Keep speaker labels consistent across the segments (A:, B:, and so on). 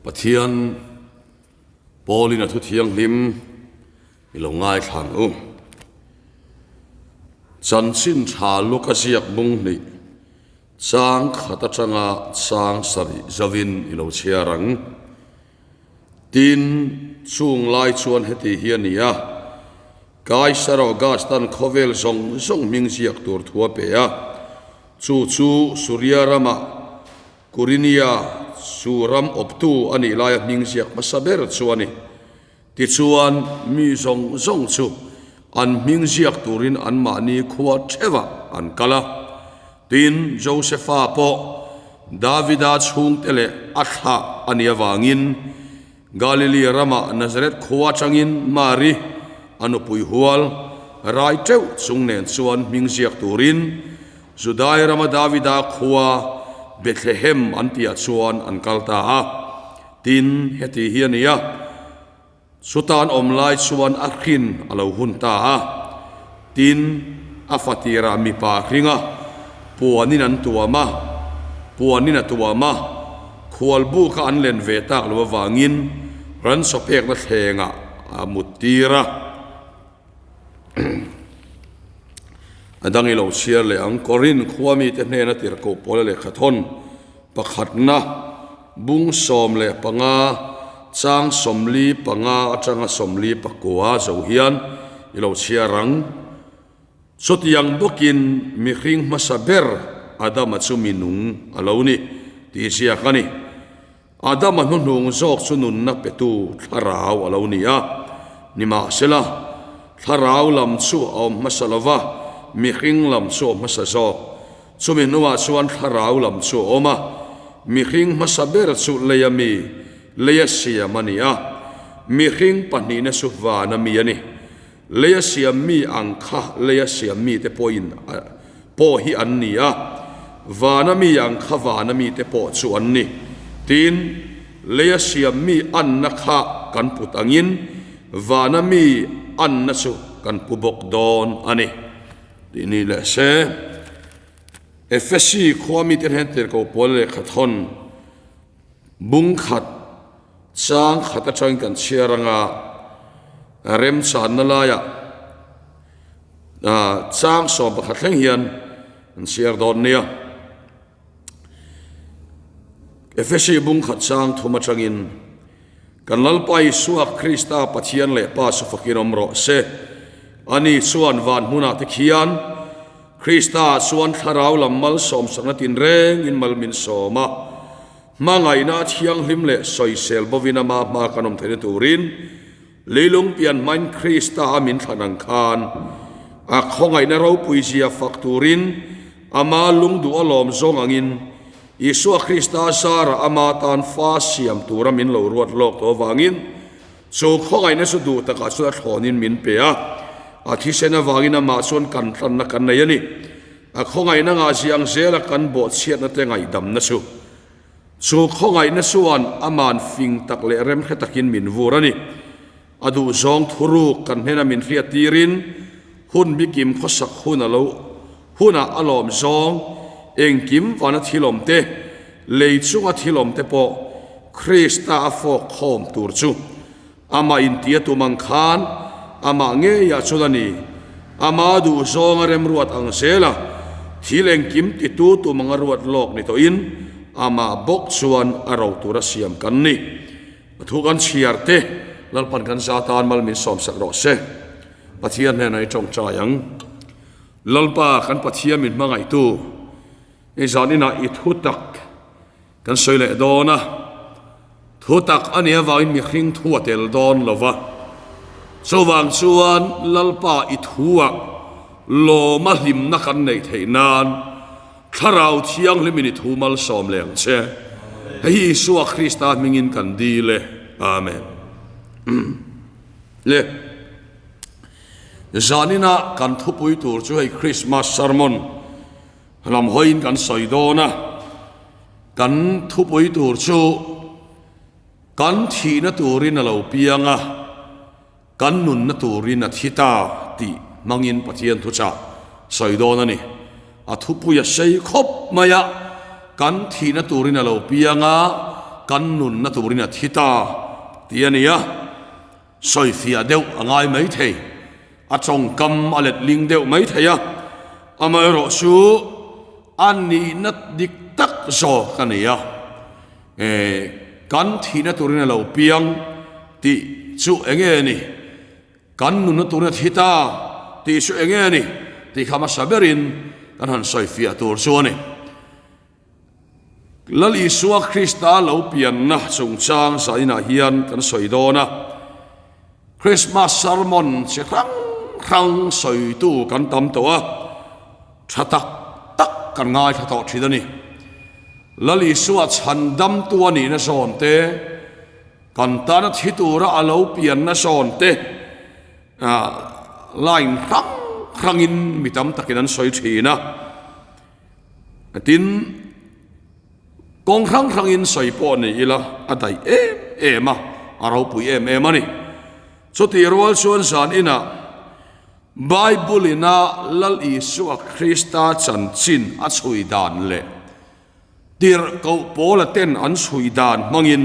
A: Pathian Paulin a thu thianghlim i lo ngaithla ang u. Chanchin tha Luka ziak bung hnih chang khat atanga chang sarih zovin i lo chhiar ang. Tin, chung lai chuan heti hi a ni a, Kaisar Augustan khawvel zawng zawng hming ziak tur thu a pe a, chu chu Suria rama Kurinia chu ram awptu a nih laia hming ziak hmasa ber chu a ni. Tichuan, mi zawng zawng chu an hming ziak turin anmahni khua theuhah an kal a. Tin, Josefa pawh Davida chhungte leh a thlah a nih avangin Galili rama Nazareth khua atangin Mari, a nupui hual, rai teuh chung nen chuan hming ziak turin Judai rama Davida khua Bethlehem an tihah chuan an kal ta a. Tin, heti hi a ni a, chutan awm lai chuan a hrin a lo hun ta a. Tin, a fatirah mipa hringa puanin an tuam a, puanin a tuam a, khualbuka an len ve tak lo avangin ransaw pekna thlengah a mut tir a. A dang i lo chhiar leh ang. Korin khua mite hnena tirhkoh pawla lehkhathawn pakhatna bung 15 chang 45 atanga 49 zo hian i lo chhiar ang. Chutiang bawkin mihring hmasa ber Adama chu mi nung a lo ni tih ziak a ni. Adama hnuhnung zawk chu nunna petu thlarau a lo ni a. Nimahsela, thlarau lam chu a awm hmasa lo va, mihring lam chu a awm hmasa zawk. Chumi hnuah chuan thlarau lam chu a awm a. Mihring hmasa ber chu leia mi, leia siam a ni a. Mihring pahnihna chu vana mi a ni. Leia siam mi ang kha leia siam mite pawhin pawh hi an ni a, vana mi ang kha vana mite pawh chu an ni. Tin, leia siam mi anna kha kan put angin vana mi anna chu kan pu bawk dawn a ni. Tih ni leh se, Efesi khua mite hnen tirhkoh pawl lehkhathawn bung khat, Chang khat atangin kan chhiar anga remchanna laiah chang 11 thleng hian an chhiar dawn nia. Efesi bung khat chang thum atangin kan Lalpa Isua Krista Pathian leh Pa chu fakin awm rawh se. Ani chuan van hmunah te khian Krista chuan thlarau lam malsawmsakna tinrengin mal min sawm a. Hmangaihna a thianghlim leh sawisel bovin ama hma kan awm theihna turin leilung pian hmain Krista a min thlan ang khan a khawngaihna ropui zia fak turin ama lungduh a lawm zawng angin Isua Krista zarah ama tan fa siam tura min lo ruat lawk tawh avangin chu khawngaihna chu duh takah chuan a thlawnin min pe a, a thisen avangin amah chuan kan tlanna kan nei a ni. A khawngaihna ngah ziang zela kan bawhchhiatna te ngaihdamna chu chu khawngaihna chuan aman fing tak leh remhre takin min vur a ni. A duhzawng thuruk kan hnena min hriat tirin hun bikim khawsak hun a lo hunah a lawm zawng engkim vana thil awm te, lei chunga thil awm te pawh Krista a fawk khawm tur chu Amah inti a tum ang khan amah ngeiah chuan a ni. Ama duhzawng a remruat ang zel a, thil engkim titu tum anga ruat lawk ni tawhin amah bawk chuan a ro tur a siam kan ni. A thu kan chhiar te Lalpan kan za tan mal min sawmsak rawh se. Pathian hnenah i tawngtai ang. Lalpa kan Pathian min hmangaihtu, i zaninah i thu tak Kan sawi leh dawn a, thu tak a nih avangin mihring thu a tel dawn lo va. Chuvang chuan Lalpa i thuah lawma hlimna kan neih theih nan Thlarau Thianghlimin i thu malsawm leh ang che. Hei hi Isua Krista hmingin kan dil e. Amen. Le zanina kan thupui tur chu hei Christmas sermon Lam hawiin kan sawi dawn a, kan thupui tur chu kan thihna turin a lo piang a, kan nunna turin a thi ta tih hmangin Pathian thuchah sawi dawn a ni. A thupui a sei khawp mai a, kan thihna turin a lo piang a, kan nunna turin a thi ta tih a ni a, sawifiah deuh a ngai mai thei, a tawngkam a letling deuh mai thei a, amaherawhchu a nihna dik tak zawk a ni a, kan thihna turin a lo piang tih chu eng nge ni? Kan nunna turna thi ta tih chu eng nge a ni tih kha hmasa berin kan han sawi fiah tur chu a ni. Lal Isua Krista lo pianna chungchang zainah hian kan sawi dawn a. Krismas sermon chi hrang hrang sawitu kan tam tawh a, tha tak tak kan ngaithla tawh thin a ni. Lal Isua chhandamtu a nihna zawn te, Kan tana thi tura a lo pianna sawn te line hrang hrangin mi tam takin an sawi thin a. Tin, kawng hrang hrangin sawi pawh ni ila a daih em em a, a ropui em em a ni. Chutih rual chuan zan inah Bible ina Lal Isua Krista chanchin a chhui dan leh Tirhkoh Paula ten an chhui dan hmangin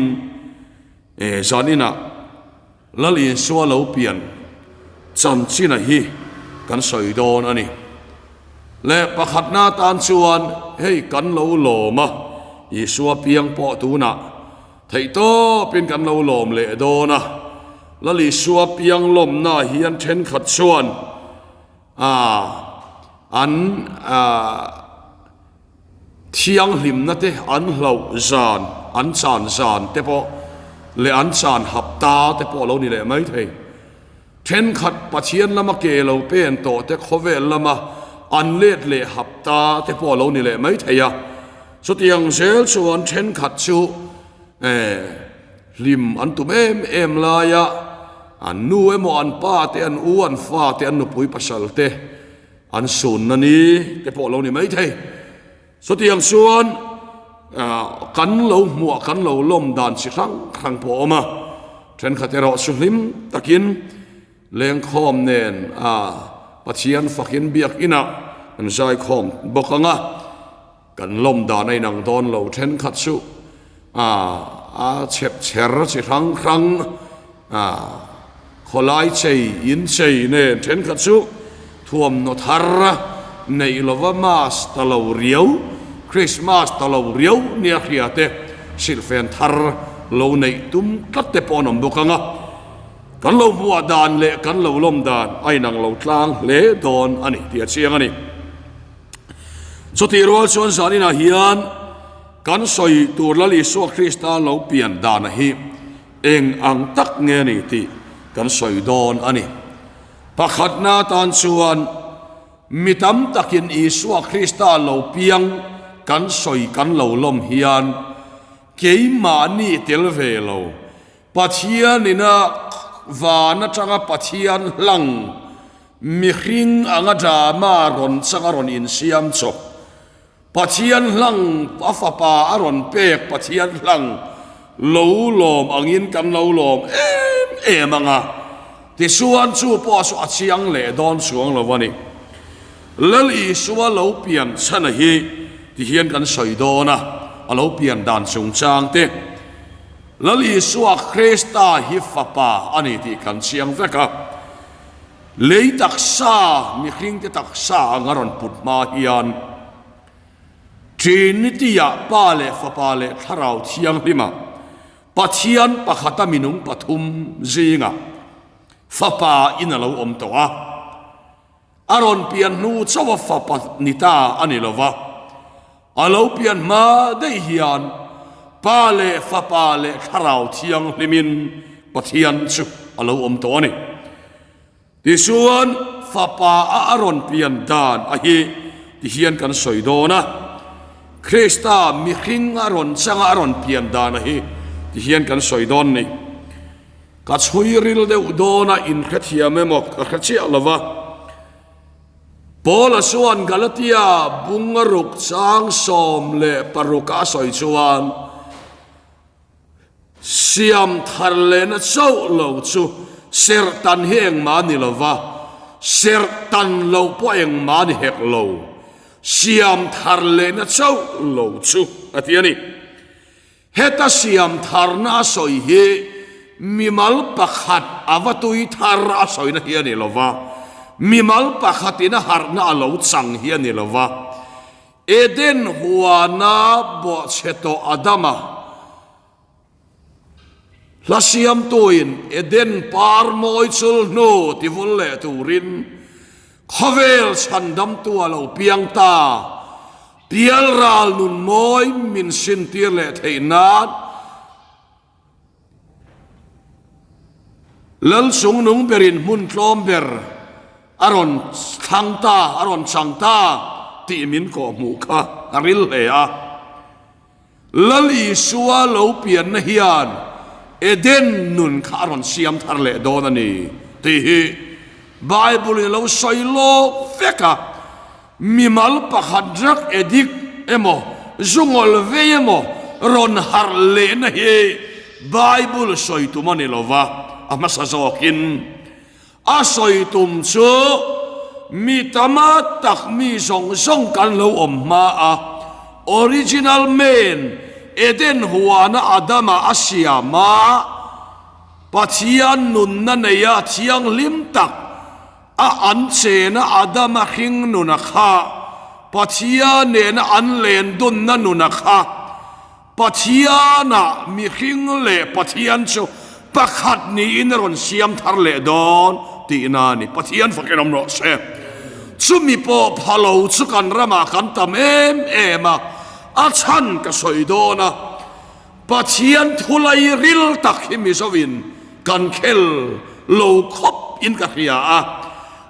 A: zaninah Lal Isua lo pian chanchina hi kan sawi dawn a ni. Leh pakhatna atan chuan hei kan lo lawm a, Isua piang pawh tunah theihtawpin kan lo lawm leh dawn a. Lal Isua piang lawmna hian thenkhat chuan an Thianghlimna te an hlauh zan, an chan zan te pawh leh an chan hapta te pawh a lo ni leh mai thei. Thenkhat Pathian lama ke lo pen tawh te khawvel lama an let leh hapta te pawh a lo ni leh mai thei a. Chutiang zel chuan thenkhat chu hlim an tum em em laia an nu emaw an pa te, an u an fa te, an nupui pasal te, An sunna ni te pawh lo ni mai thei. Chutiang chuan kan lo hmuah kan lo lawm dan chi hrang hrang pawh a awm a. Thenkhat erawh chu hlim takin lengkhawm nen Pathian fakin biakinah an zaikhawm bawk ang a. Kan lawm dan a inang dawn lo thenkhat chu a chhep chher chi hrang hrang khawlai chei in chei nen thenkhat chu thuamhnaw thar neih lova mas ta lo riau, Christmas ta lo riau nia hria te silhfen thar lo neih tum tlat te pawh an awm bawk ang a. Kan lo hmuah dan leh kan lo lawm dan a inang lo tlang hle dawn a ni tih a chiang a ni. Chutih rual chuan zaninah hian kan sawi tur Lal Isua Krista lo pian dana hi eng ang tak nge ni tih kan sawi dawn a ni. Pakhatna atan chuan mi tam takin Isua Krista lo piang kan sawi kan lo lawm hian keimahni tel ve lo Pathianina van atanga Pathian hlang Mihring anga drama rawn chang a rawn insiam chawp. Pathian hlang a fapa a rawn pek Pathian hlang lo lawm angin kan lo lawm em em ang a, tichuan chu pawh chu a chiang leh dawn chuang lo a ni. Lal Isua lo pian chhan a hi tihian kan sawi dawn a, a lo pian dan chungchang te. Lal Isua Krista hi fapa a ni tih kan chiang vek a. Lei taksa, mihringte taksa anga rawn put hma hian Trinity-ah Pa leh Fapa leh Thlarau Thianghlima Pathian pakhata minung pathum zingah Fapa in a lo awm tawh a. A rawn pian hnu chauh a fapa ni ta a ni lo va, a lo pian hma daih hian Pa leh Fapa leh Thlarau Thianghlimin Pathian chu a lo awm tawh a ni. Tichuan, Fapa a a rawn pian dan a hi ti hian kan sawi dawn a, Krista mihring a rawn changa a rawn pian dan a hi ti hian kan sawi dawn ni. Ka chhui ril deuh dawn a, inhrethiam emaw ka hre chiah lo va. Paula chuan Galatia bunga ruk chang 16 a sawi chuan, Siam thar lehna chauh lo chu serhtan hi engmah a ni lo va, serhtan loh pawh engmah a ni hek lo, siam thar lehna chauh lo chu a ti a ni. Heta siam tharna a sawi hi mimal pakhat a va tui thar a sawina hi a ni lo va, mimal pakhatin a harhna a lo chang hi a ni lo va. Eden huana bawhchhe tawh Adama hla siamtuin Eden par mawi chul hnu tivul leh turin khawvel chhandamtu a lo piang ta. Pialral nun mawi min sintir leh theih nan Lal chungnung berin hmun tlawm ber a rawn thlang ta, a rawn chang ta tih min kawhhmuh kha a ril hle a. Lal Isua lo pianna hian Eden nun kha a rawn siam thar leh dawn a ni tih hi Bible-in a lo sawi lawk vek a. Mimal pakhat drug addict emaw, zu ngawl vei emaw rawn harh lehna hi Bible sawi tum a ni lo va, a hmasa zawkin a sawi tum chu mi tama tak mi zawng zawng kan lo awm hma a, original man Eden huana Adama a siam a, Pathian nunna neia thianghlim tak, A an chena Adama hring nuna kha, Pathian nena an len dunna nuna kha, Pathianah mihring leh Pathian chu pakhat niin a rawn siam thar leh dawn tihna a ni. Pathian fakin awm rawh se. Chumi pawh pha lo chu kan ramah kan tam em em a, a chhan ka sawi dawn a. Pathian thulai ril tak hi Mizoin kan khel lo khawp in ka hria a,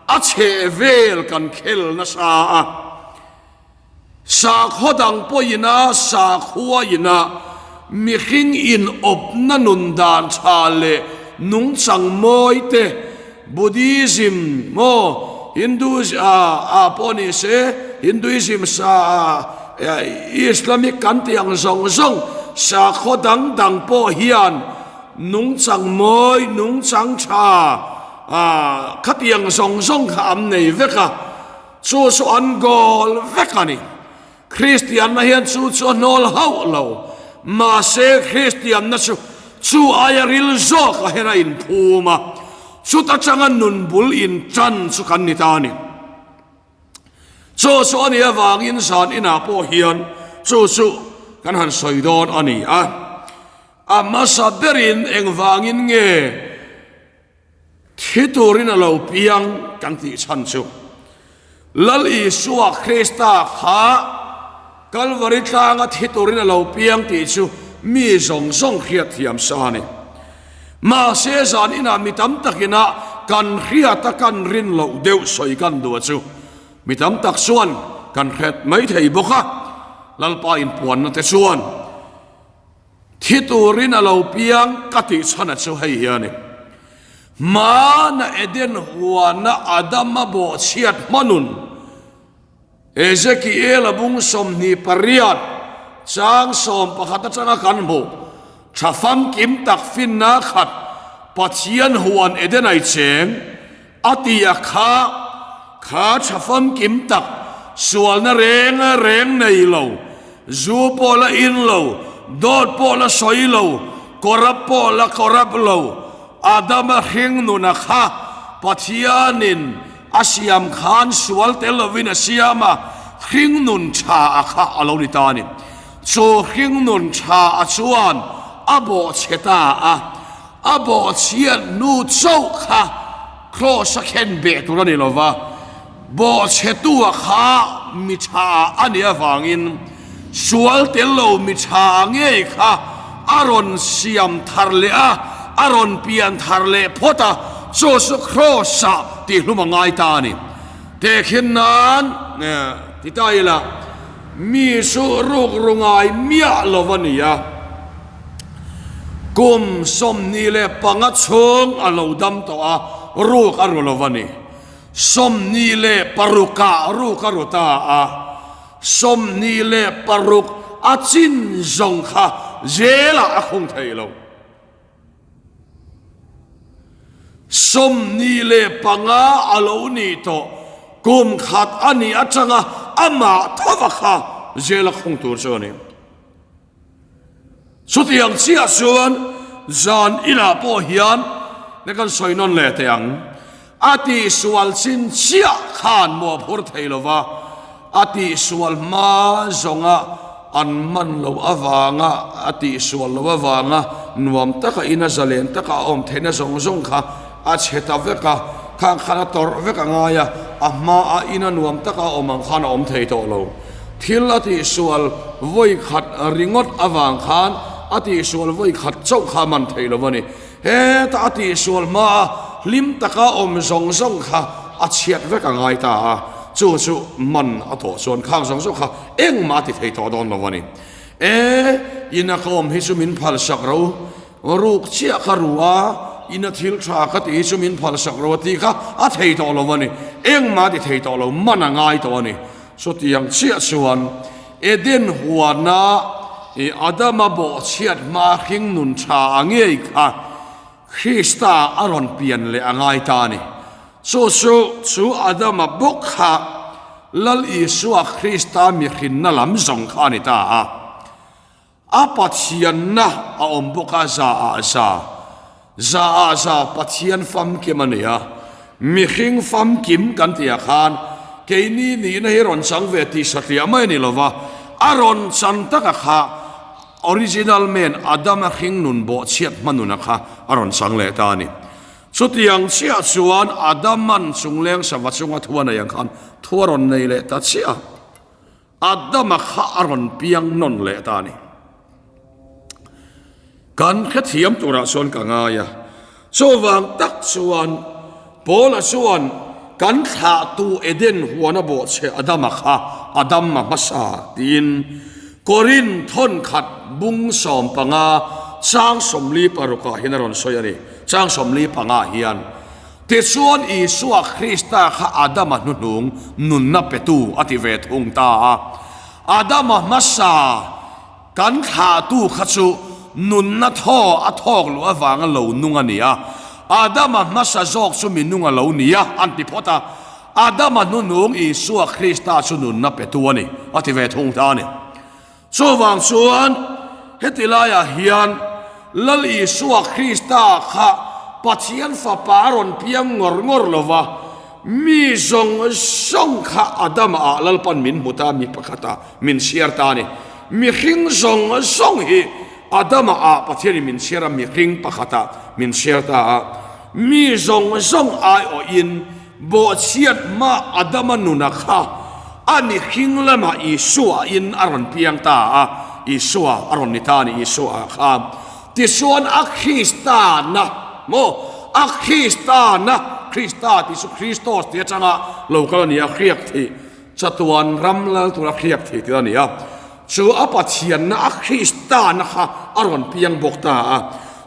A: a chheh vel kan khel nasa a. Sakhaw dang pawhin a sakhua ina mihring in awpna nun dan tha leh nungchang mawi te, Buddhism maw Hindu ah pawh ni se Hinduism sa Islamic kan tih ang zawng zawng sakhaw dang dang pawh hian nungchang mawi nungchang tha khatiang zawng zawng kha an nei vek a chu chu an goal vek a ni. Kristianna hian chu chu a hnawl hauh lo. Mahse, Kristianna chu chu aia ril zawk a her a inphum a, chuta changa nun bul intan chu kan ni ta a ni. Chu chu a nih avangin zan inah pawh hian chu chu kan han sawi dawn a ni a. A hmasa berin engvangin nge Thi turin a lo piang kan tih chhan chu Lal Isua Krista kha Kalvari tlanga thi turin a lo piang tih chu mi zawng zawng hriat thiam sa a ni. Mahse zan inah mi tam takina kan hriata kan rin loh deuh sawi kan duh a chu mi tam tak chuan kan hret mai thei bawk a, Lalpa inpuanna te chuan Thi turin a lo piang ka tih chhan a chu hei hi a ni. Hmana Eden huana Adama bawhchhiat hmanun Ezekiel-a bung 28 chang 11 atanga kan hmuh tha famkim tak finna khat Pathian huan Eden ai cheng a ti a kha kha tha famkim tak sualna reng reng nei lo, zu pawh la in lo, dawt pawh la sawi lo, corrupt pawh la corrupt lo, Adama hring nuna kha Pathianin a siam khan sual tel lovin a siam a, hring nun tha a kha a lo ni ta a ni. Chu hring nun tha a chuan a bawhchhe ta a. A bawhchhiat hnu chauh kha Kraws a khen beh tur a ni lo va, bawhchhetua kha mi tha a nih avangin sual tel lo mi tha ngei kha a rawn siam thar leh a, a rawn pian thar leh phawt a, chu chu Kraws-ah tihhlum a ngai ta a ni. Tehkhin nan ti ta ila, mi chu rukru ngai miah lo a ni a. Kum 25 chhung a lo dam tawh a, ruk a ru lo a ni. 26 ah ruk a ru ta a, 26 a chin zawng kha jail-ah a khung thei lo. 25 a lo nih tawh, kum khat a nih atanga amah thova kha jail-a khung tur chu a ni. Chutiang chiah chuan zan inah pawh hian ne kan sawi nawn leh teh ang. A tihsual chin chiah khan mawhphur thei lova, a tihsual hma zawnga an man loh avanga a tihsual loh avanga nuam taka ina zalen taka a awm theihna zawng zawng kha a chhe ta vek a, khang khan a tawrh vek a ngai a, a hmaa ina nuam taka a awm ang khan a awm thei tawh lo. Thil a tihsual vawi khat ringawt avang khan a tihsual vawi khat chauh kha a man thei lo a ni. Heta a tihsual hmaa hlim taka awm zawng zawng kha a chhiat vek a ngai ta a, chu chu man a tawh chuan khang zawng zawng kha engmah a ti thei tawh dawn lo a ni. E, ina ka awm hi chu min phalsak ro, ruk chiah ka ru a, ina thil tha ka tih hi chu min phalsak ro a tih kha a thei tawh lo a ni. Engmah a ti thei tawh lo, man a ngai tawh a ni. Chutiang chiah chuan Eden huana i Adama bawhchhiat hma hring nun tha a ngei kha Krista a rawn pian leh a ngai ta a ni. Chu chu chu Adama bawk kha Lal Isua Krista mihrinna lam zawng kha a ni ta a. A Pathianna a awm bawk a, za ah za, za ah za Pathian famkim a ni a, mihring famkim kan tih ah khan keini nihna hi rawn chang ve tih satliah mai a ni lo va, a rawn chan taka kha original man Adama hring nun bawhchhiat hmanuna kha a rawn chang leh ta a ni. Chutiang chiah chuan Adaman chungleng sava chunga thu a nei ang khan thu a rawn nei leh ta chiah a. Adama kha a rawn piang nawn leh ta a ni. Kan hrethiam turah chuan ka ngai a, chuvang tak chuan Paula chuan kan thlahtu Eden huana bawhchhe Adama kha Adam a hmasa tiin Korin thawnkhat bung 15 chang 46 ah hian a rawn sawi a ni. Chang 45 hian. Tichuan Isua Krista kha Adama hnuhnung nunna petu a ti ve thung ta a. Adama hmasa kan thlahtu kha chu nunna thaw a thawk luh avanga lo nung a ni a. Adama hmasa zawk chu mi nung a lo ni a, an ti phawt a. Adama hnuhnung Isua Krista chu nunna petu a ni, a ti ve thung ta a ni. Chuvang chuan heti laiah hian Lal Isua Krista kha Pathian Fapa a rawn piang ngawr ngawr lo va, mi zawng zawng kha Adama ah Lalpan min hmu ta, mi pakhata min chhiar ta a ni. Mihring zawng zawng hi Adama ah Pathianin min chhiar a, mihring pakhata min chhiar ta a. Mi zawng zawng aiawhin Bawhchhiat hma Adama nuna kha a mihring lamah Isua in a rawn piang ta a, Isua a rawn ni ta a ni, Isua kha. Tichuan a Krista na, maw? A Krista na, Krista tih chu Christos tih atanga lo kal a ni a, hriak thih, chatuan ram lal tura hriak thih tih a ni a. Chu a Pathianna, a Krista na kha a rawn piang bawk ta a.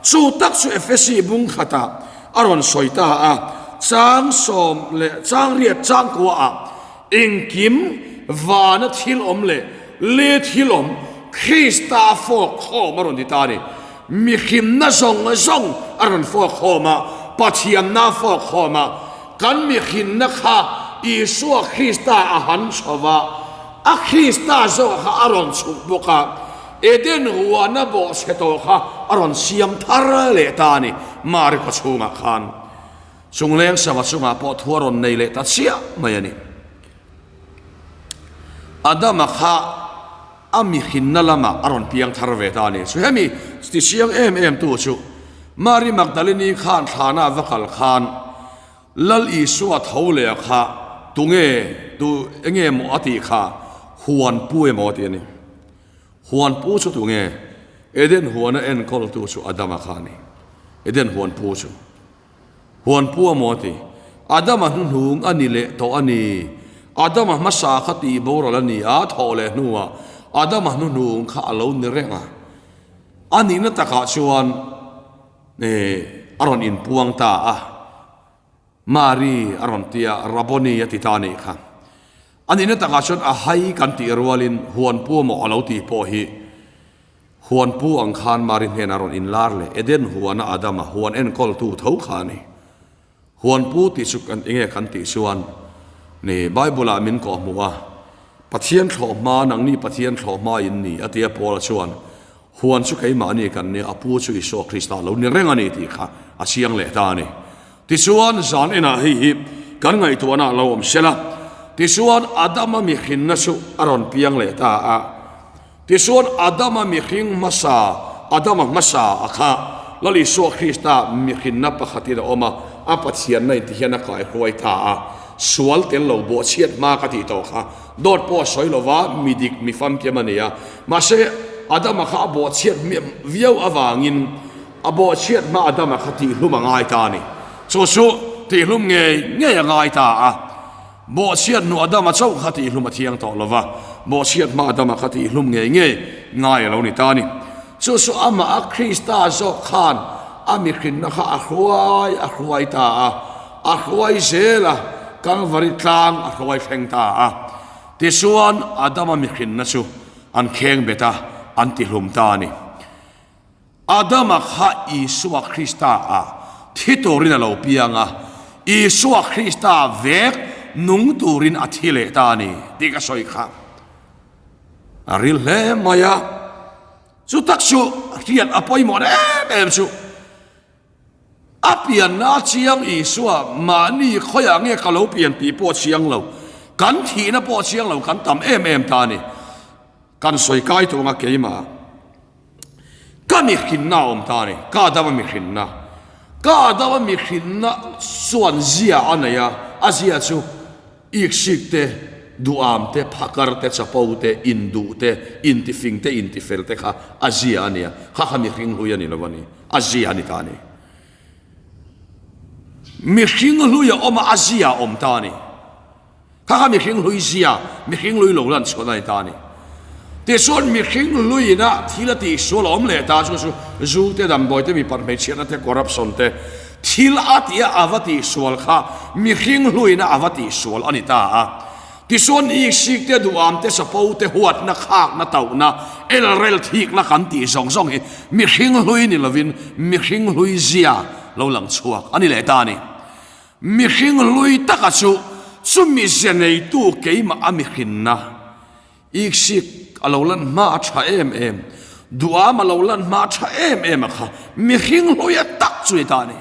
A: Chu tak chu Efesi bung khatah a rawn sawi ta a, chang sawm leh chang riat chang kuaah engkim vana thil awm leh le thil awm Krista fawk khawm a rawn ti ta a ni. Mihrimna zawng zawng a rawn fawk khawm a, Pathianna fawk khawm a, kan mihrinna kha Isua Krista a han chho va, a Krista zawk kha a rawn chhuk bawk a, Eden huana bawhchhe tawh kha a rawn siam thar leh ta a ni. Mari khaw chhungah khan chungleng sava chungah pawh thu a rawn nei leh ta chiah mai a ni. Adama kha a mihrinna lamah a rawn piang thar ve ta a ni. Chu hemi ti chiang em em tu chu Mari Magdalene khan thlana va kal khan Lal Isua tho leh a kha tunge tu enge maw a tih kha huan pu emaw a ti a ni. Huan pu chu tunge? Eden huana enkawltu chu Adama kha a ni. Eden huan pu chu huan pu emaw a ti. Adama hnuhnung a ni leh tawh a ni. Adama hmasa kha tih boral a ni a, thawh leh hnuah Adama hnuhnung kha a lo ni reng a. A nihna takah chuan a rawn inpuang ta a. Mari a rawn ti a, Rabboni a ti ta a nih kha. A nihna takah chuan a hai kan tih rualin huan pu emaw a lo tih pawh hi huan pu ang khan Mari hnenah a rawn inlar leh Eden huana Adama huan enkawltu tho kha a ni. Huan pu tih chu kan enge kan tih chuan ni Bible-ah min kawhhmuh a, Pathian thlawhhma nangni Pathian thlawhhma in ni a ti a Paula chuan. Huan chu keimahni kan nia, a pu chu Isua Krista lo ni reng a ni tih kha a chiang leh ta a ni. Tichuan, zan enah hei hi kan ngaihtuahna a lo awm sel a. Tichuan, Adama mihrinna chu a rawn piang leh ta a. Tichuan, Adama mihring hmasa, Adama hmasa a kha Lal Isua Krista mihrinna pakhatin a awm a, a Pathianna in tihian a kaihruai ta a. Sual tel lo bawhchhiat hma ka tih tawh kha dawt pawh a sawi lo va, mi dik, mi famkim a ni a. Mahse, Adama kha a bawhchhiat viau avangin a bawhchhiat hma Adama kha tihlum a ngai ta a ni. Chu chu tihlum ngei ngei a ngai ta a. Bawhchhiat hnu Adama chauh kha tihlum a thiang tawh lo va, bawhchhiat hma Adama kha tihlum ngei ngei ngai a lo ni ta a ni. Chu chu amah a Krista zawk khan a mihrinna kha a hruai a hruai ta a, a hruai zel a, Kalvari tlang a hruai thleng ta a. Tichuan Adama mihrinna chu an kheng bet a, an tihlum ta a ni. Adama kha Isua Krista ah thi turin a lo piang a, Isua Krista vek nung turin a thi leh ta a ni tih ka sawi kha a ril hle mai a. Chu tak chu hriat a pawimawh em em chu. A pianna a chiang Isua mahni khawiah nge ka lo pian tih pawh a chiang lo, kan thihna pawh a chiang lo, kan tam em em ta a ni. Kan sawi kai tawh anga keimah ka mihrinna a awm ta a ni, ka dam a mihrinna. Ka dam a mihrinna chuan zia a nei a, a zia chu iksik te, duham te, phakar te, chapo te, induh te, intifing te, intifel te kha a zia a nia, kha kha mihring hlui a ni lo a ni, a zia a ni ta a ni. Mihring hlui a awm a, a zia a awm ta a ni. Kha kha mihring hlui zia, mihring hlui lo lan chhuah na ni ta a ni. Tichuan mihring hluina thil a tihsual a awm leh ta chu chu zu te, damdawi te, mipat hmeichhiatna te, corruption te, thil a tih a ava tihsual kha mihring hluina ava tihsual a ni ta a. Tichuan iksik te, duham te, chapo te, huatna, khakna, tauhna, elrel thikna kan tih zawng zawng hi mihring hlui ni lovin mihring hlui zia lo lang chhuak a ni leh ta a ni. Mihring hlui taka chu chumi ze neitu keimah a mihrinna iksik a lo lan hma a tha em em, duham a lo lan hma a tha em em a kha mihring hlui a tak chu ni ta a ni.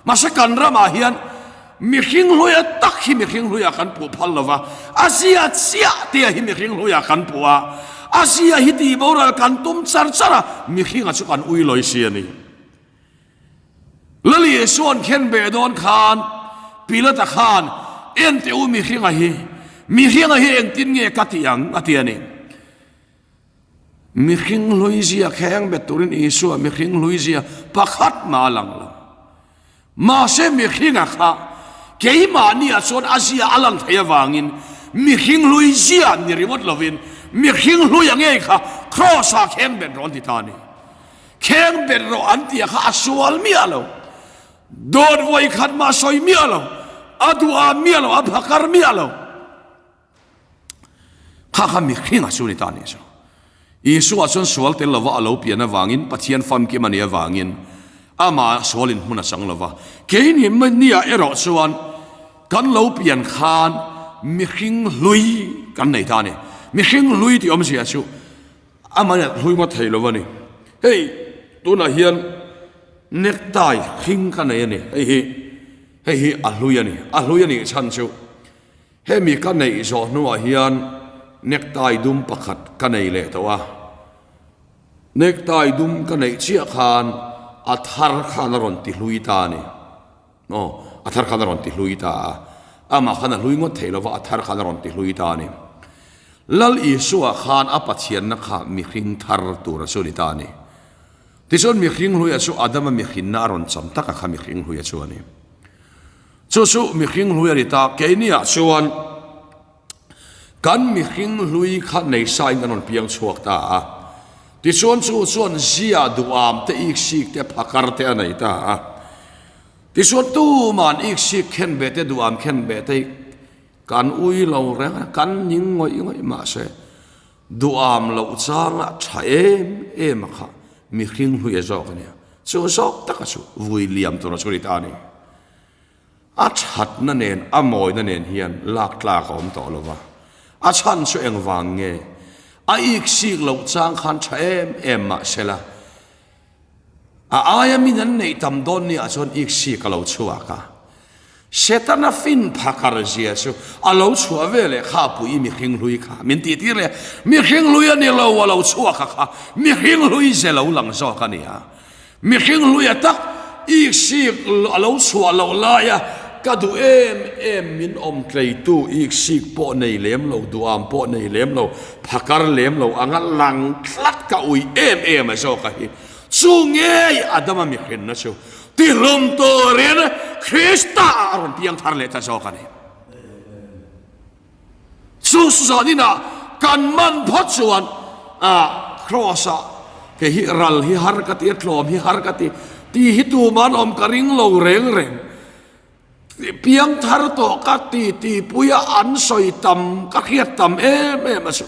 A: Mahse kan ramah hian mihring hlui a tak hi mihring hluiah kan puh phal lo va, a zia chiah te hi mihring hluiah kan puh a, a zia hi tih boral kan tum char char a, mihringa chu kan ui lawi si a ni. Lali Isua'n khen beh dawn khan Pilata khan, En teh u mihringa hi, mihringa hi engtin nge ka tih ang? a ti a ni. Mihring hluizia kheng bet turin Isua mihring hluizia pakhat mah a lang lo. Mahse mihringa kha keimahniah chuan a zia a lang thei avangin mihring hluizia ni ringawt lovin mihring hluia ngei kha Kraws-ah kheng bet rawh an ti ta a ni. Kheng bet rawh an tih kha a sual miah lo. Dawt vawi khat mah sawi miah lo. A duh a miah lo, a phakar miah lo. Kha kha mihring a chu ni ta nih chu. Isua chuan sual tel lova a lo pian avangin Pathian famkim a nih avangin amah sualin hmun a chang lova. Keini nia erawh chuan kan lo pian khan mihring hlui kan nei ta a ni. Mihring hlui tih awmzia chu Amah a hlui ngawt thei lo a ni. Hei tunah hian necktie hring ka nei a ni. Hei hi hei hi a hlui a ni. A hlui a nih chhan chu hemi ka neih zawh hnuah hian necktie dum pakhat ka nei leh tawh a. Necktie dum ka neih chiah khan a thar khan a rawn ti hlui ta a ni. Aw, a thar khan a rawn ti hlui ta a. Amah khan a hlui ngawt thei lova, a thar khan a rawn ti hlui ta a ni. Lal Isua khan a Pathianna kha mihring thar tura chu a ni ta a ni. Tichuan mihring hluia chu Adama mihrinna a rawn cham taka kha mihring hluia chu a ni. Chu chu mihring hlui a ni ta. Keiniah chuan kan mihring hlui kha nei sain kan rawn piang chhuak ta a. Tichuan chu chuan zia duham te, iksik te, phakar te a nei ta a. Tichuan tuman iksik khen ve te, duham khen ve te hi kan ui lo reng a, kan ning ngawih ngawih mahse duham loh changa tha em em a kha mihring hlui a zawk a nia. Chu zawk taka chu vui liam tura chu a ni ta a ni. A thatna nen, a mawina nen hian lak tlak a awm tawh lo va. A chhan chu engvang nge? A iksik loh chang khan tha em em mah sela, a aia min an neih tam dawn ni ah chuan iksik a lo chhuak a. Setana fin phakar zia chu a lo chhuah ve leh kha a pui mihring hlui kha min tih tir leh a, mihring hlui a ni lo a lo chhuak a kha mihring hlui ze lo lang zawk a ni a. Mihring hluia tak iksik a lo chhuah loh laia ka duh em em min awm tleitu iksik pawh nei lem lo, duham pawh nei lem lo, phakar lem lo anga lang tlat ka ui em em a zawk a hi. Chu ngei Adama mihrinna chu tihlum turin Krista ah a rawn piang thar leh ta zawk a ni. Chu zaninah kan man phawt chuan Kraws-ah kei hi ral hi har ka ti a, tlawm hi har ka ti, tih hi tuman awm ka ring lo reng reng. Piang thar tawh ka ti tihpuia an sawi tam, ka hriat tam em em a chu.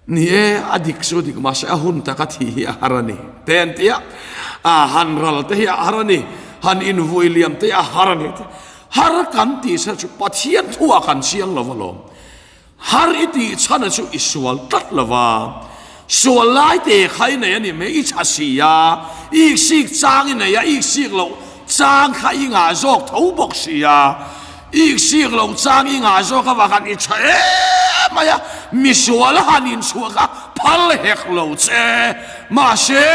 A: Ni e, a dik chu dik mahse a hun taka thih hi a har a ni te an ti a, a han ral te hi a har a ni, han invui liam te hi a har a ni te. Har kan tih chhan chu Pathian thuah kan chiang lo alawm. Har i tih chhan chu i sual tlat lo va, sual lai te kha i nei a ni mai, i tha si a, i iksik chang i nei a, i iksik loh chang kha i ngah zawk tho bawk si a. I sik lo chang i ngah zawk avang khan i tha em mai a, misual han inchhuah kha phal hek lo che. Mahse,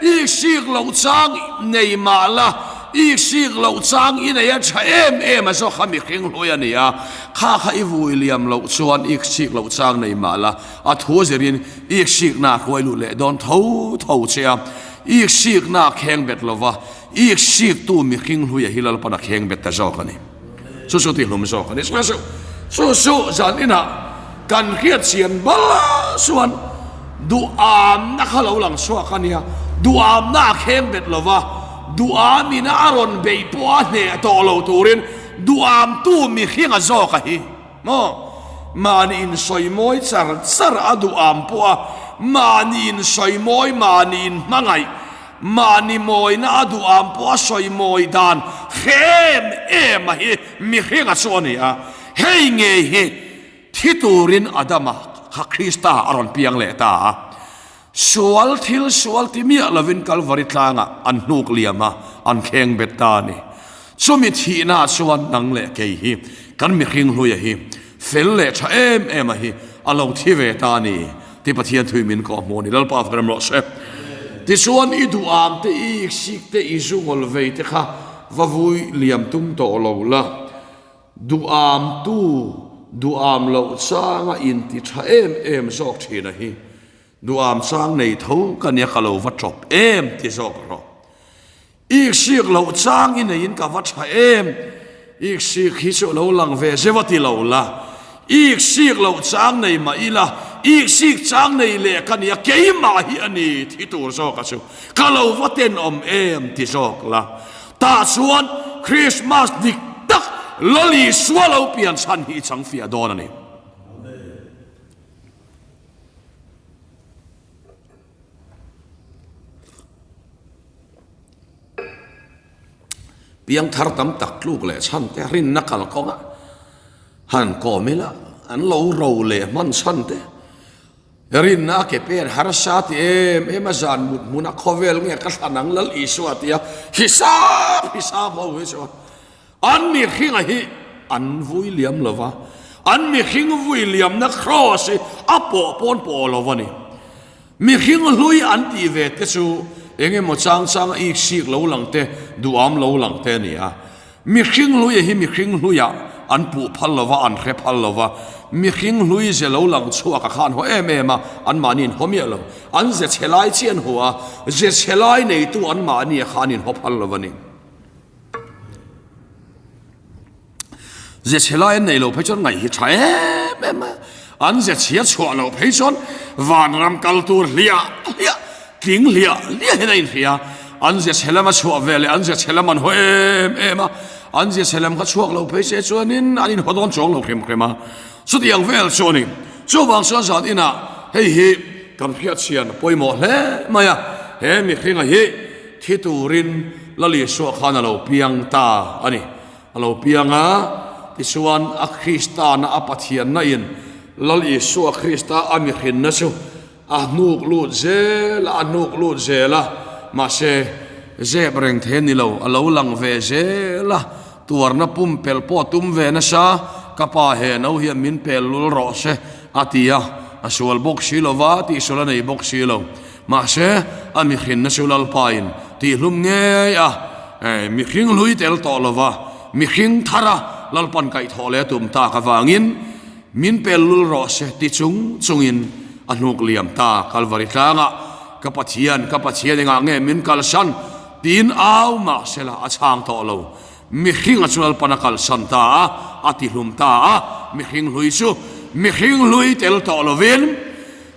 A: i sik lo chang nei mah la, i sik lo chang i nei a tha em em a zawk kha mihring hlui a ni a, kha kha i vui liam loh chuan i sik lo chang nei mah la, a thu zirin i sikna hruai luh leh dawn tho tho che a, i sikna kheng bet lova I siktu mihring hluia hi Lalpan a kheng bet ta zawk a ni. Chu chu tihlum zawk a ni. Chu chu chu zan inah kan hriat chian bal chuan duhamna kha lo lang chhuak a nia. Duhamna a kheng bet lo va, duhamina a rawn beih pawh a hneh tawh lo turin duhamtu mihringa zawk a hi. Maw? Mahni insawi mawi char char a duham pawh a, mahni insawi mawi, mahni inhmangaih, Mahni mawina a duham pawh a sawi mawi dan hre em em a hi mihringa chu a ni a. Hei ngei hi thi turin Adama kha Krista a rawn piang leh ta a. Sual thil sual ti miah lovin Kalvari tlangah an hnuk liam a, an kheng bet ta a ni. Chumi thihna chuan nang leh kei hi kan mihring hluia hi fel leh tha em em a hi a lo thi ve ta a ni. Ti Pathian thui min kawh hmu a ni. Lalpa fak rem rawh se. Tichuan i duham te, i iksik te, i zungawl vei te kha va vui liam tum tawh lo la. Duham tu, duham loh changa inti tha em em zawk thin a hi. Duham chang nei tho ka nia ka lo va tawp em ti zawk rawh. Iksik loh chang i neiin ka va tha em? Iksik hi chu lo lang ve zeuh a ti lo la. Iksik loh chang nei mah ila, iksik chang nei leh ka nia, keimah hi a ni thi tur zawk a chu. Ka lo va tenawm em ti zawk la. Tah chuan Krismas dik tak Lal Isua lo pian chhan hi i chang fiah dawn a ni. Piangthar tam tak tluk leh chhan te rinna kalkawnga han kawm ila an lo ro leh hman chhan te rinna a ke pen harsa ti em em a zan mut hmuna khawvel nge ka thlan ang Lal Isua tia hisap hisap ho hi chuan an mihringa hi an vui liam lova an mihring vui liamna kraws hi a pawh pawn pawh lo a ni. Mihring hlui an tih ve te chu eng emaw chang changa iksik lo lang te, duham lo lang te a ni a. Mihring hluia hi mihring hluiah an puh phal lo va, an hre phal lo va. Mihring hlui ze lo lang chhuak a kha an haw em em a, anmahni in haw miah lo. An ze chhe lai chiah an haw a, ze chhe lai neitu anmahni a kha an inhaw phal lo a ni. Ze chhe lai an nei lo phei chuan ngaih hi tha em em a, an ze chhia chhuah loh phei chuan vanram kal tur hliah hliah, tling hliah hliah hian a inhria. An ze chhe lam a chhuah ve leh an ze chhe lam an haw em em a, an ze chhe lam kha chhuak lo phei se chuanin an inhaw dawn chuang lo hrim hrim a. Chutiang vel chu a ni. Chuvang chuan zan inah hei hi kan hriatchhian pawimawh hle mai a, he mihringa hi thi turin Lal Isua khan a lo piang ta a ni. A lo piang a, tichuan a Kristana a Pathianna in Lal Isua Krista a mihrinna chu. A hnuk lut zel a, a hnuk lut zel a, mahse zep reng thei a ni lo, a lo lang ve zel a, tuarna pumpelh pawh a tum ve nasa, ka pa he no hian min pel lul rawh se a ti a, a sual bawk si lo va, tihsual a nei bawk si lo, mahse a mihrinna chu Lalpain tihlum ngei a, mihring hlui tel tawh lo va, mihring thar a Lalpan kaihthawh leh a tum tak avangin, Min pel lul rawh se ti chung chungin a hnuk liam ta Kalvari tlangah, Ka Pathian, ka Pathian engah nge min kalsan? tiin au mah sela a chhang tawh lo. Mihring a chu Lalpan a kalsan ta a, a tihlum ta a, mihring hlui chu mihring hlui tel tawh lovin,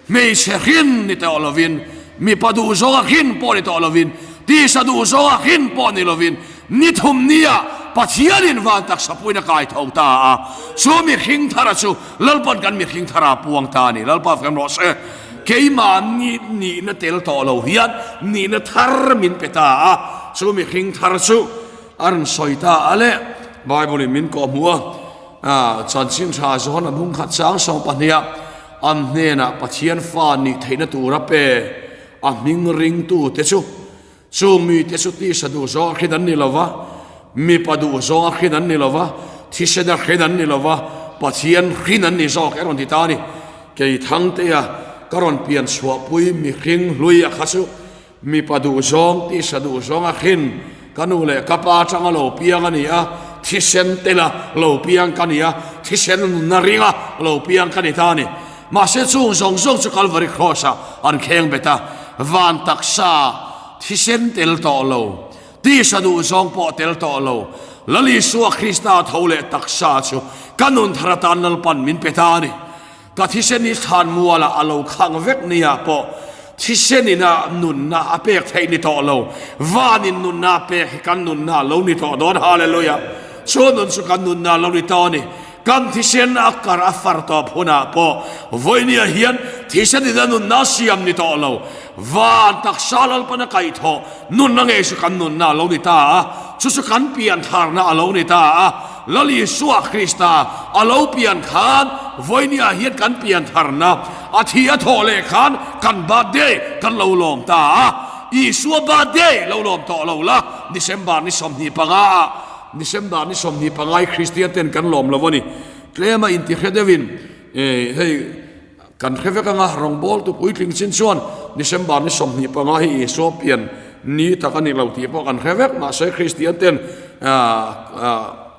A: hmeichhe hrin ni tawh lovin, mipa duhzawnga hrin pawh ni tawh lovin, tisa duhzawnga hrin pawh ni lovin, ni thum nia Pathianin van taksa puiin a kai tho ta a, chu mihring thara chu Lalpan kan mihring thara a puang ta a ni. Lalpa fem rawh se, keimah ni nihna tel tawh lo hian nihna thar min pe ta a, chu mihring thar chu a rawn sawi ta a le. Bible-in min kawhhmuh a, chanchin tha zawn a bung khat chang sawm pahniha, An hnenah Pathian fa nih theihna tura pe a hming ringtute chu, chung mite chu tisa duh zawng a hrin an ni lo va, mipa duh zawng a hrin an ni lo va, thisen a hrin an ni lo va, Pathian hrin an ni zawk e rawn ti ta a ni. Kei Thangtea ka rawn pian chhuahpui mihring hlui a kha chu Mipa duhzawng, tisa duhzawng a hrin, ka nu leh ka pa atanga lo piang a ni a, thisen tela lo piang ka ni a, thisen nunna ringa lo piang ka ni ta a ni. Mahse chung zawng zawng chu Calvary Cross-ah an kheng bet a, van taksa thisen tel tawh lo, tisa duhzawng pawh tel tawh lo, Lal Isua Krista tho leh taksa chu ka nun thar atan Lalpan min pe ta a ni. Ka thisen hi thlan mualah a lo khang vek nia pawh thisen ina nunna a pek theih ni tawh lo. Vanin nunna a pek hi kan nunna a lo ni tawh dawn. Hallelujah! Chu nun chu kan nunna a lo ni tawh a ni. Kan thisen a kar a far tawp hunah pawh vawinia hian thisen ina nunna a siam ni tawh lo. Van taksa Lalpan a kaihthawh nunna ngei chu kan nunna a lo ni ta a, chu chu kan piantharna a lo ni ta a. Lal Isua Krista a lo pian khan vawinia hian kan piantharna a thi a thawh leh khan kan birthday kan lo lawm ta a. Isua birthday lo lawm tawh lo la, December ni 25 ah, December ni 25 hi Kristian ten kan lawm lo a ni. Tlema intihre deuhin hei Kan hre vek anga rawngbawltu puitling chin chuan December ni 25 hi Isua pian ni tak a ni lo tih pawh kan hre vek. Mahse Kristian ten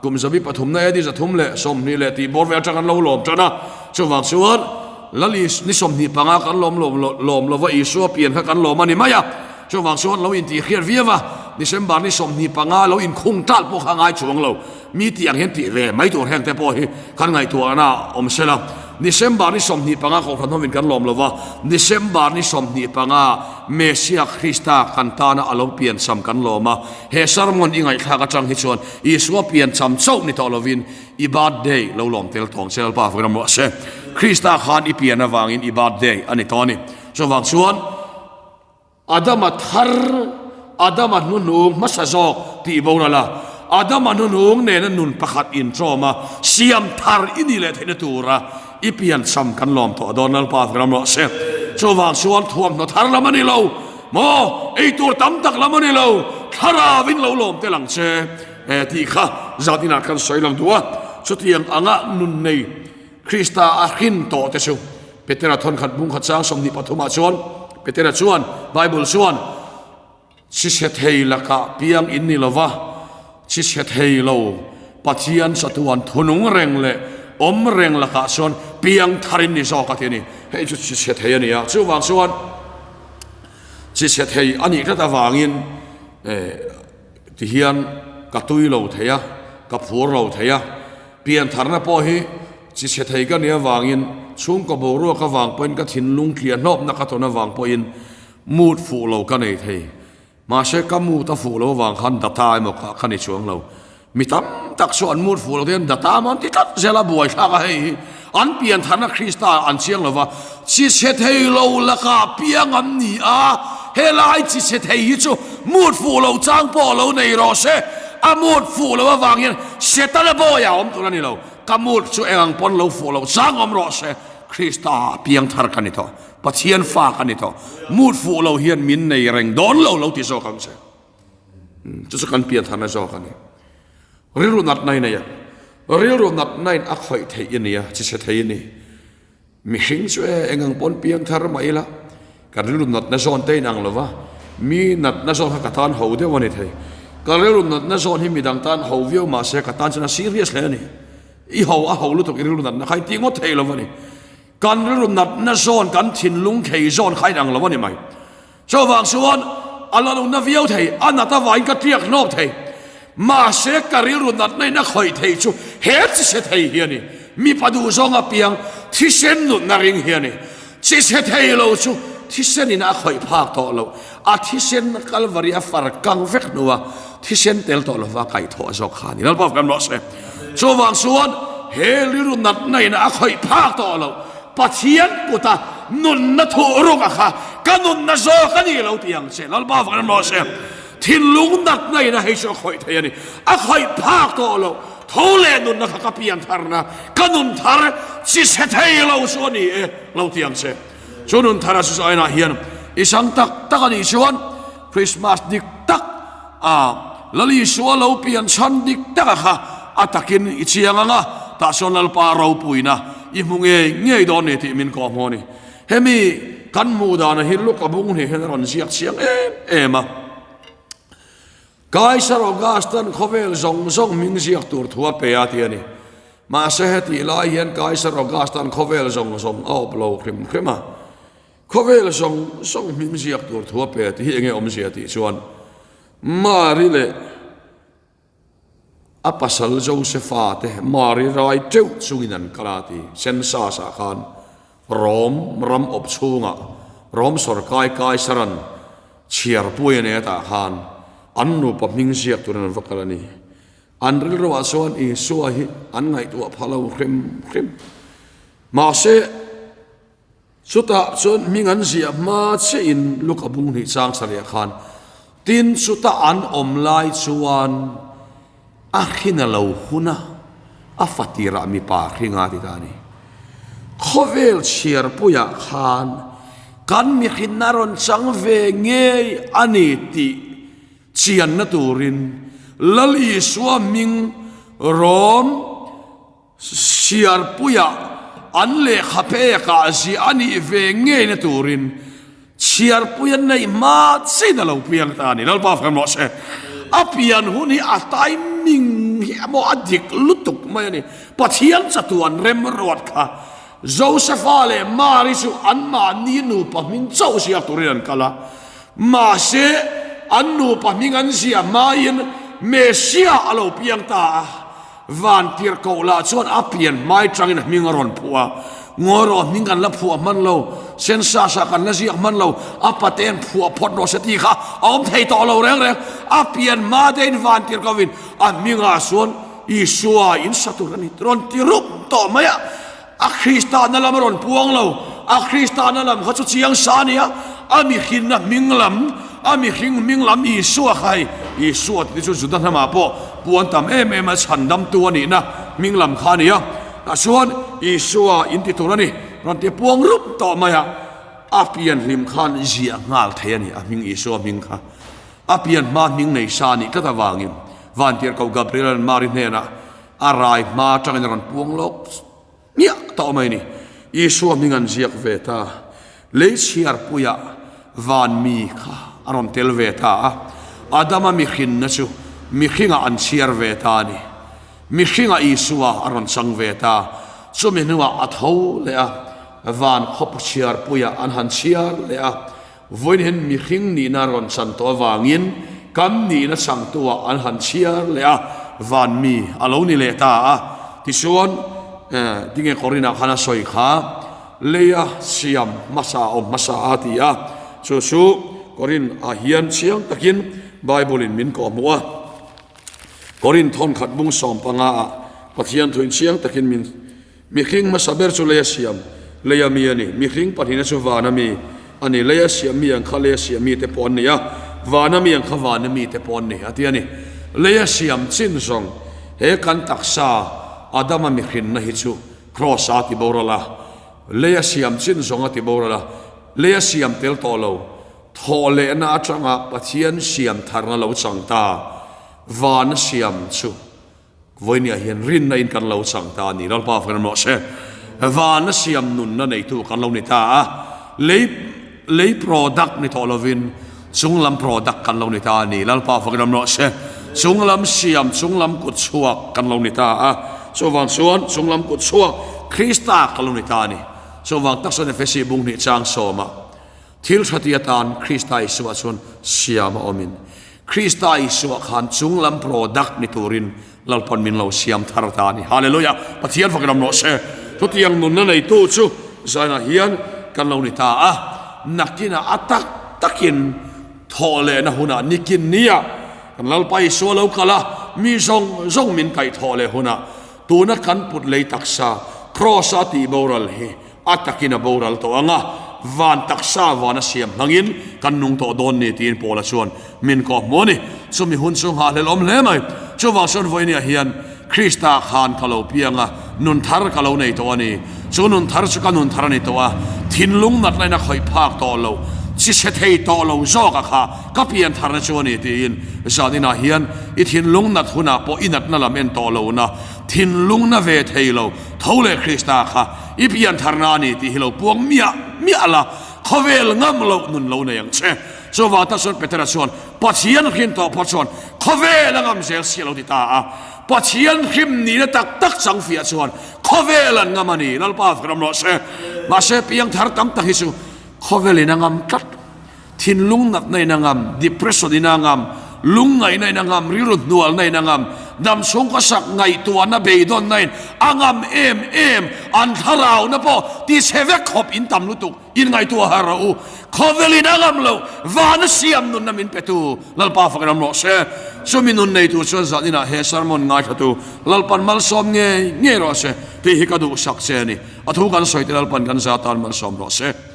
A: kum zabi pathumna AD 320 leh tih bawr vel atang an lo lawm tan a. Chuvang chuan Lal Is ni 25 kan lawm lawm lova Isua pian kha kan lawm a ni mai a. Chuvang chuan lo intihhriat viau a, December ni 25 lo inkhung tal pawh kha ngai chuang lo. Mi tih ang hian tih ve mai tur heng te pawh hi kan ngaihtuahna a awm sel a. December ni 25 kohhran hovin kan lawm lo va, December ni 25 Messiah Krista kan tana a lo piancham kan lawm a. He sermon i ngaihthlak atang hi chuan Isua piancham chauh ni tawh lovin i birthday lo lawm tel tawng che Lalpa vawiin ram rawh se. Krista khan i pian avangin i birthday a ni tawh a ni. Chuvang chuan. Adama thar, Adama hnuhnung hmasa zawk tih boral a, Adama hnuhnung nena nun pakhat inṭawm a, siam thar i nih leh theihna tura i piancham kan lawm tawh dawn Lalpa ram rawh se. Chuvang chuan thuamhnaw thar lam a ni lo maw, ei tur tam tak lam a ni lo, thlarauin lo lawm tel ang che tih kha zan inah kan sawi lang duh a, chutiang anga nun nei Krista a hrin tawh te chu Petera thawnkhat bungkhat chang 23 ah chuan Petera chuan Bible chuan Chhichhe thei lakah piang in ni lova, chhichhe thei lo Pathian chatuan thunung reng leh awm reng lakah chuan piang thar in ni zawk a ti a ni. Hei chu chhichhe thei a ni a, chuvang chuan chhichhe thei a nih tlat avangin tihian ka tui lo thei a, ka phur lo thei a. Piantharna pawh hi chi chhe thei ka nih avangin chhungkaw boruak avang pawhin ka thinlung tliah hnawpna ka tawn avang pawhin mood fuh lo ka nei thei. Mahse ka mood a fuh lo avang khan data emaw kha ka ni chuang lo. Mi tam tak chu an mood fuh lo te hian data emaw an ti tlat zel a, buaithlak a hei hi an piantharna Krista an chiang lo va, chi chhe thei lo lakah piang an ni a, helai chi chhe thei hi chu mood fuh lo chang pawh lo nei rawh se. A mood fuh loh avang hian Setana bawi a awm tur a ni lo. Ka mood chu eng ang pawn lo fuh loh chang awm rawh se, Krista ah piang thar ka ni tawh. Pathian fa ka ni tawh. Mood fuh lo hian min nei reng dawn lo lo ti zawk ang che. Chu chu kan piantharna zawk a ni. Rilru natna i nei a, rilru natna in a khawih theih i ni a, chi chhe thei i ni. Mihring chu e, eng ang pawn piangthar mah ila, kan rilru natna zawn te inang lo va, mi natna zawn kha ka tan ho deuh a ni thei. Ka rilru natna zawn hi midang tan ho viau mah se ka tan chuan a serious hle a ni. I ho a ho lutuk i rilru natna kha i ti ngawt thei lo va ni. Kan rilru natna zawn, kan thinlung khei zawn kha inang lo a ni mai. Chuvang chuan a la lo na viau thei, a nat avangin ka tliak hnawk thei. Mahse ka rilru natna in a khawih thei chu he chise thei hi a ni. Mipa duh zawng apiang thisen nunna ring hi a ni. Chise thei lo chu thisen in a khawih phak tawh lo. A thisen Kalvari a far kang vek hnua thisen tel tawh lova kaihthawh zawk kha a ni. Lalpa kan rawh se. Chuvang chuan he rilru natna in a khawih phak tawh lo. Pathian kuta nunna thuh ruk a kha ka nunna zawk a ni lo tih ang che. Lalpa vang in rawh se. Thinlung natna in a hei chu a khawih thei a ni. A khawih phak tawh lo. Tho leh nunna kha ka pian tharna, ka nun thar chi chhe thei lo chu a ni e lo tih ang che. Chu nun thar a chu chu inah hian i sang tak tak a nih chuan Christmas dik tak a Lal Isua lo pian chhan dik tak a kha a takin i chiang ang a, tah chuan Lalpa ropuina i hmu ngei ngei dawn ni tih min kawh hmu a ni. Hemi kan hmuh dana hi Luka bung hnih hian a rawn ziak chiang em em a. Kaisar Augustan khawvel zawng zawng hming ziak tur thu a pe a ti a ni. Mahse hetih lai hian Kaisar Augustan khawvel zawng zawng a awp lo hrim hrim a. Khawvel zawng zawng hming ziak tur thu a pe tih hi enge awmzia tih chuan Mari leh a pasal Josefa te Mari rai teuh chungin an kal a ti. Census ah khan Rom ram awp chhungah Rom sawrkai Kaisaran chhiarpui a nei atah khan an nupa hming ziak turin an va kal a ni. An rilruah chuan Isua hi an ngaihtuah pha lo hrim hrim. Mahse. Chutah chuan hming an ziah hma chiahin Luka bung hnih chang sarih khan, Tin, chuta an awm lai chuan a hrin a lo hun a, a fatirah mipa hring a ti ta a ni. Khawvel chhiarpuiah khan kan mihrinna rawn chang ve ngei a ni tih chianna turin Lal Isua hming rawn Siarpuia an lehkha pekah ziah a nih ve ngeina turin Chhiarpuia neih hma chin a lo piang ta a ni. Lalpa fem rawh se. A pian hun hi a timing hi emaw a dik lutuk mai a ni. Pathian chatuan remruat kha Josefa leh Mari chu anmahni nupa hming chauh ziak turin an kal a. Mahse, an nupa hming an ziah hmain Messiah a lo piang ta a. Van tirhkoh lah chuan a pian hmai tangin a hming a rawn phuah a, Ngawi rawh, hming kan la phuah hman lo, census ah kan la ziak hman lo, a pate'n phuah phawt rawh se tih kha a awm thei tawh lo reng reng. A pian hma deuhin van tirhkohin a hmingah chuan Isua in sa tur a ni rawn ti rup tawh mai a. A Kristana lam a rawn puang lo, a Kristana lam kha chu chiang sa a nia, a mihrinna hming lam, a mihring hming lam Isua kha hei, Isua tih te chu Juda hnamah pawh puan tam em em a chhandamtu a nihna hming lam kha a ni a, tah chuan Isua in ti tur a ni, rawn ti puang rup tawh mai a, a pian hlim khan ziah nghal thei a ni, a hming Isua hming kha a pian hma hming nei sa a nih tlat avangin Vantirhkoh Gabriel-a'n Mari hnenah A rai hma atangin a rawn puang lawk hmiah tawh mai a ni. Isua hming an ziak ve ta. Lei chhiarpuiah van mi kha a rawn tel ve ta a. Adama mihrinna chu mihringah an chhiar ve ta a ni. Mihringah Isua a rawn chang ve ta. Chumi hnuah a tho leh a, van khawp chhiarpuiah an han chhiar leh a. Vawiin hian mihring nihna rawn chan tawh avangin kan nihna changtuah an han chhiar leh a, van mi a lo ni leh ta a. Tichuan, tinge Korinah khan a sawi kha, Leia siam hmasa a awm hmasa a ti a, chu chu Korin ah hian chiang takin Bible in min kawhhmuh a. Korin thawnkhat bung 15 ah Pathian thuin chiang takin min. Mihring hmasa ber chu leia siam, leia mi a ni. Mihring pahnihna chu vana mi a ni. Leia siam mi ang kha leia siam mite pawh an ni a, vana mi ang kha vana mite pawh an ni, a ti a ni. Leia siam chin zawng he kan taksa Adama mihrinna hi chu Kraws-a ti boral a, leia siam chin zawng a ti boral a. Lei a siam tel tawh lo. Thawhlehna atanga Pathian siam tharna lo chang ta. Van a siam chu vawinia hian rinna in kan lo chang ta a ni. Lalpa fakin rawh se. Van a siam nunna neitu kan lo ni ta a. Lei lei product ni tawh lovin chunglam product kan lo ni ta a ni. Lalpa fakin rawh se. Chunglam siam, chunglam kut chhuak kan lo ni ta a. Chuvang chuan chunglam kut chhuak Krista kan lo ni ta a ni. Chuvang tak chuan Efesi bung hnih chang sawmah Thil tha ti atan Krista Isua chuan siam a awmin, Krista Isua khan chunglam product ni turin Lalpan min lo siam thar ta a ni. Hallelujah! Pathian fakin awm rawh se. Chutiang nunna neitu chu zainah hian kan lo ni ta a, nakinah a tak takin thawh lehna hunah nikin nia kan Lalpa Isua lo kal a, mi zawng zawng min kaih thawh leh hunah tuna kan put lei taksa Kraws-a tihboral hi A takin a boral tawh ang a, van taksa van a siam hlangin kan nung tawh dawn ni tiin Paula chuan min kawh hmu a ni. Chumi hun chu nghahhlelh awm hle mai. Chuvang chuan vawinia hian Krista khan ka lo piang a, nun thar ka lo nei tawh a ni. Chu nun thar chu ka nun thar a ni tawh a, thinlung natna in a khawih phak tawh lo, chi chhe thei tawh lo zawk a kha ka pian tharna chu a ni tiin zaninah hian i thinlung nat hunah pawh i natna lam en tawh lohna thinlung na ve thei lo tho leh Krista kha I pian tharna a ni tih hi lo puang miah miah la, khawvel ngam loh nun lo nei ang che. Chuvang tak chuan Petera chuan Pathian hrim tawh phawt chuan khawvel a ngam zel si a lo ti ta a. Pathian hrim nihna tak tak chang fiah chuan khawvel an ngam a ni. Lalpa fak ram rawh se. Mahse piang thar tam tak hi chu khawvelin a ngam tlat. Thinlung natna in a ngam, depression in a ngam, lungngaihna in a ngam, rilru hnualna in a ngam, damchhung khawsak ngaihtuahna beidawnna in a ngam em em, an thlarauna pawh ti chhe vek khawp in tam lutuk in ngaihtuah har rawh u. Khawvel in a ngam lo, vana siam nunna min petu Lalpa fak ram rawh se. Chumi nun neitu chuan zan inah he sermon ngaithlatu Lalpan malsawm ngei ngei rawh se tih hi ka duhsak che a ni. A thu kan sawi te Lalpan kan za tan malsawm rawh se.